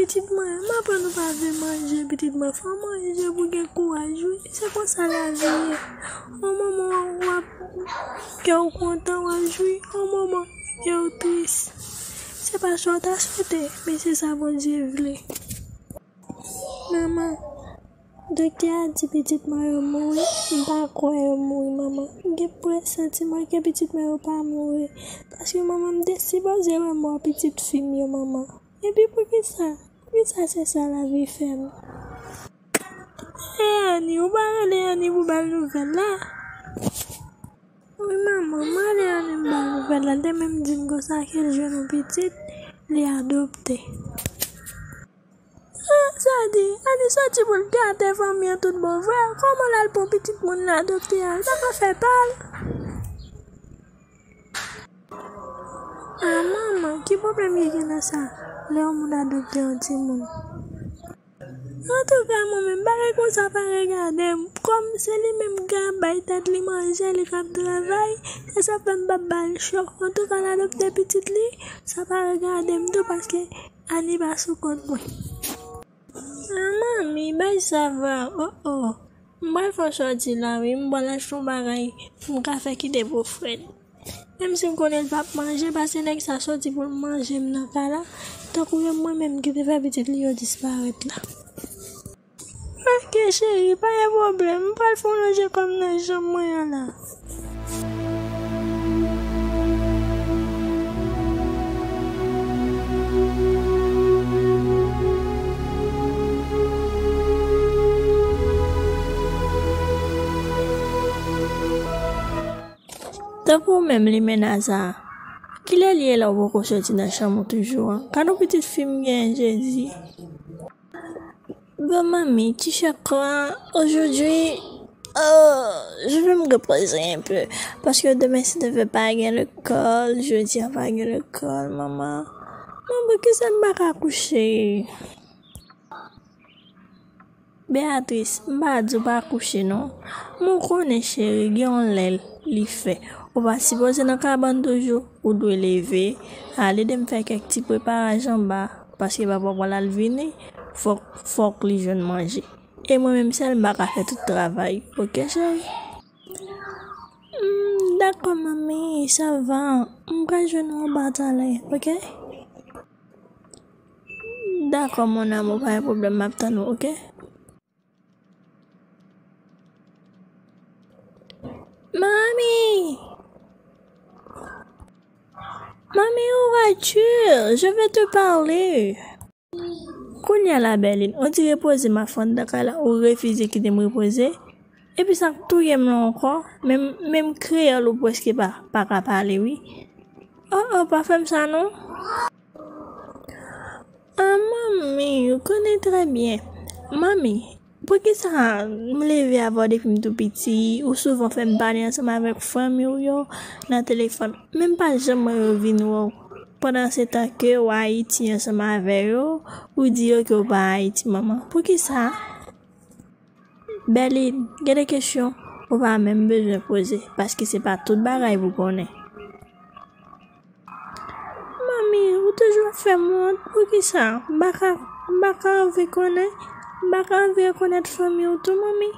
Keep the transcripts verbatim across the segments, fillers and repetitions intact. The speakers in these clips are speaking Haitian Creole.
Pitit mwen, m aprann ou pa vle manje, pitit mwen, fò w manje pou w gen kouraj, wi. Se konsa lavi ye. Yon moman w ap, kè w kontan, w ap jwi, yon moman, kè w tris. Se pa sa w ta swete, men se sa Bondye vle. Manman, doktè a di pitit mwen yo mouri, m pa kwè yo mouri, manman. M gen presantiman ke pitit mwen yo pa mouri. Paske manman, m te sipoze wè mò pitit fi m yo, manman. Epi poukisa? Poukisa se sa lavi fè m? E Ani, ou pa rele Ani pou ba l nouvèl la? Wi, manman, m rele Ani m ba l nouvèl la. L te menm di m konsa ke l jwenn yon pitit, li adopte. Ah, sa di, Ani soti pou l gate fanmi an tout bon vre. Kòman l al pran pitit moun l adopte a? L pa ka fè pa l. Ah, manman, ki pwoblèm ki gen nan sa? Lè yon moun adopte yon timoun. Antouka, mwen menm, bagay konsa pa regade m. Kòm se li menm k ap bay tèt li manje, li k ap travay, se sa fè m p ap ba l chòk. Antouka, l adopte pitit li, sa pa regade m tou, paske Ani pa sou kont mwen. Ah, manmi, bay sa va. Oh, oh. M pral fè w sòti la, wi. M pral achte yon bagay pou m ka fè kite pou frè l. Menm si m konnen l p ap manje, paske nèg sa sòti pou l manje m nan kay la. Tankou se mwen menm ki te fè pitit li yo disparèt la. Ok, cheri, pa gen pwoblèm. M pral fè w lonje kò m nan janm mwen an la. Tankou w menm limena sa a, kilè l ye la w poko soti nan chanm ou toujou an? Gad yon pitit fi m genyen, Jezi. Bon, manmi, ti chak la, aujourd'hui, euh, je vais me reposer un peu. Parce que demain, si Dieu veut, pa gen lekòl, jodi a pa gen lekòl, manman. Manman, poukisa m pa ka kouche? Beatrice, m pa di w pa kouche, non. Men w konnen, cheri, gen yon lè li fè. Ou pa sipoze nan kabann toujou, ou dwe leve, al ede m fè kèk ti preparaj anba. Paske papa w pral vini, fòk, fòk li jwenn manje. E mwen menm sèl m pa ka fè tout travay. Oke, cheri? Hmm, dakò, manmi, sa va. M pral jwenn ou anba talè, oke? Dakò, mon amour, pa gen pwoblèm, m ap tann ou, oke? Mami! Mami, où vas-tu? Je veux te parler. Kounye a la, Berline, on dirait poze m ap fè anndan kay la, ou refize kite m repoze. Epi sa k touye m la ankò, menm, menm kreyòl ou prèske pa, pa ka pale, wi. Oh, oh, pa fè m sa, non. Ah, manmi, ou konnen trè byen. Manmi, poukisa m leve avè w depi m tou piti, ou souvan fè m pale ansanm avèk fanmi w yo nan telefòn, men m pa janm wè yo vin wè w. Pandan se tan ke w Ayiti ansanm avè yo, ou di yo ke w pa Ayiti, manman. Poukisa? Berline, gen de kesyon ou pa menm bezwen poze, paske se pa tout bagay pou konnen. Manmi, ou toujou ap fè m wont, poukisa? M pa ka, m pa ka anvi konnen, m pa ka anvi rekonèt fanmi w tou, manmi.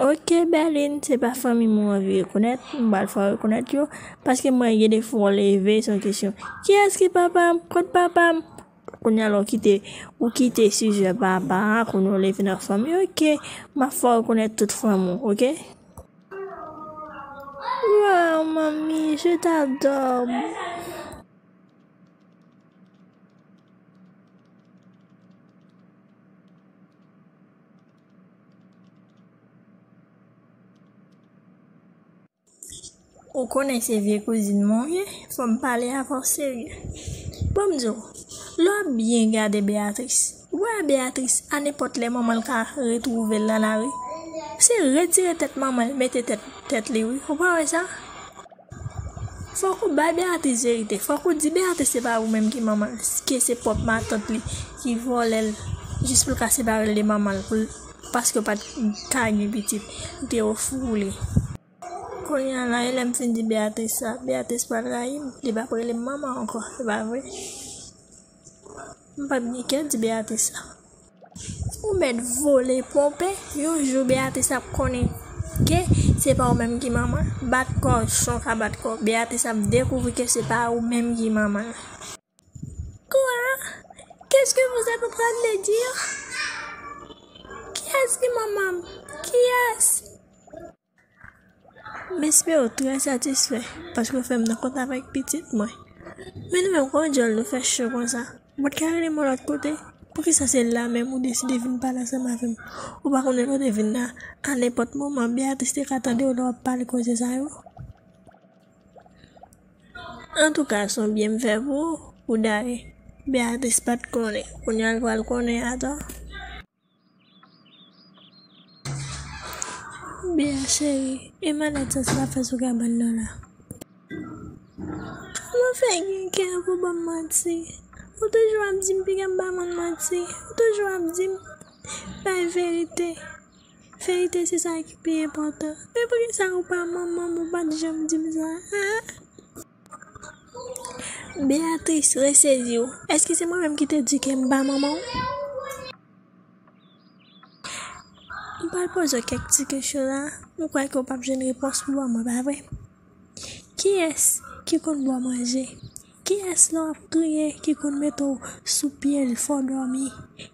Oke, Berline, se pa fanmi m ou anvi rekonèt, m pral fè w rekonèt yo, paske m wè gen de fwa w leve, se yon kesyon. Kiyès ki papa m? Kot papa m? Kounye a la, ou kite, ou kite sijè papa a, kounye a w leve nan fanmi. Oke, m ap fè w rekonèt tout fanmi w, oke? Waw, manmi, je t'adore. Ou konnen se vye kouzin mwen w ye, fò m pale avè w serye. Bon, m di w, lè w ap byen gade Beatrice, ou wè Beatrice, a nenpòt lè manman l ka retwouve l nan lari. Se retire tèt manman l, mete tèt, tèt li, wi. Ou pa wè sa? Fòk ou bay Beatrice verite. Fòk ou di Beatrice se pa ou menm ki manman l, ke se pwòp matant li ki vòlè l jis pou l ka separe l de manman l, pou l, paske w pa t ka gen pitit, li te ofri w li. Kounye a la, e lè m fin di Beatrice sa, Beatrice pral rayi m, li p ap rele m manman ankò, se pa vre? M p ap gen kè di Beatrice sa. Ou mèt vole ponpe, yon jou Beatrice ap konnen ke se pa ou menm ki manman. Bat kò, chon ka bat kò. Beatrice ap dekouvri ke se pa ou menm ki manman. Quoi? Qu'est-ce que vous êtes en train de dire? Kiyès ki manman m? Kiyès? M espere w trè satisfè paske w fè m nan kont avèk pitit mwen. Men nou menm, kòman dyòl nou fè cho konsa? Ou pa t ka rele m yon lòt kote? Poukisa se la menm ou deside vin pale ansanm avè m? Ou pa konnen lè w te vin la, a nenpòt moman, Beatrice te ka tande w lè w ap pale koze sa yo? Antouka, se yon byen m fè pou ou, pou dayè. Beatrice pa t konnen. Kounye a l pral konnen atò. Bea cheri, e malad sa se pa fè sou kabann nan la. Kòman fè gen kè pou ban m manti? Ou toujou ap di m piga m pa konn manti. Ou toujou ap di m bay verite. Verite se sa ki pi enpòtan. Men poukisa ou pa manman m, ou pa t janm di m sa, a? Beatrice, resezi w. Èske se mwen menm ki te di ke m pa manman w? M pral poze w kèk ti kesyon la. M kwè ke w p ap jwenn repons pou ban mwen, pa vre? Kiyès ki konn ba w manje? Kiyès lè w ap kriye ki konn mete w sou pye l fè w dòmi?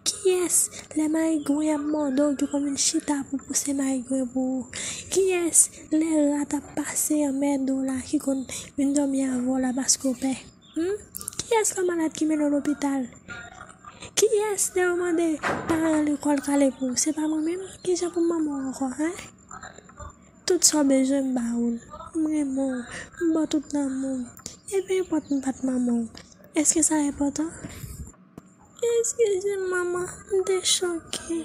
Kiyès lè mayigwen ap mòde w ki konn vin chita pou pouse mayigwen pou ou? Kiyès lè rat ap pase anmède w la ki konn vin dòmi avè w la paske w pè? Hmm? Kiyès lè w malad ki mennen w lopital? Kiyès lè yo mande paran lekòl k ale pou ou? Se pa mwen menm? Kijan pou m manman w ankò, en? Tout sa w bezwen m ba ou l. M renmen w. M ba w tout lanmou m. E pe enpòt m pa t manman w. Èske sa enpòtan? Eskize m manman, m te choke.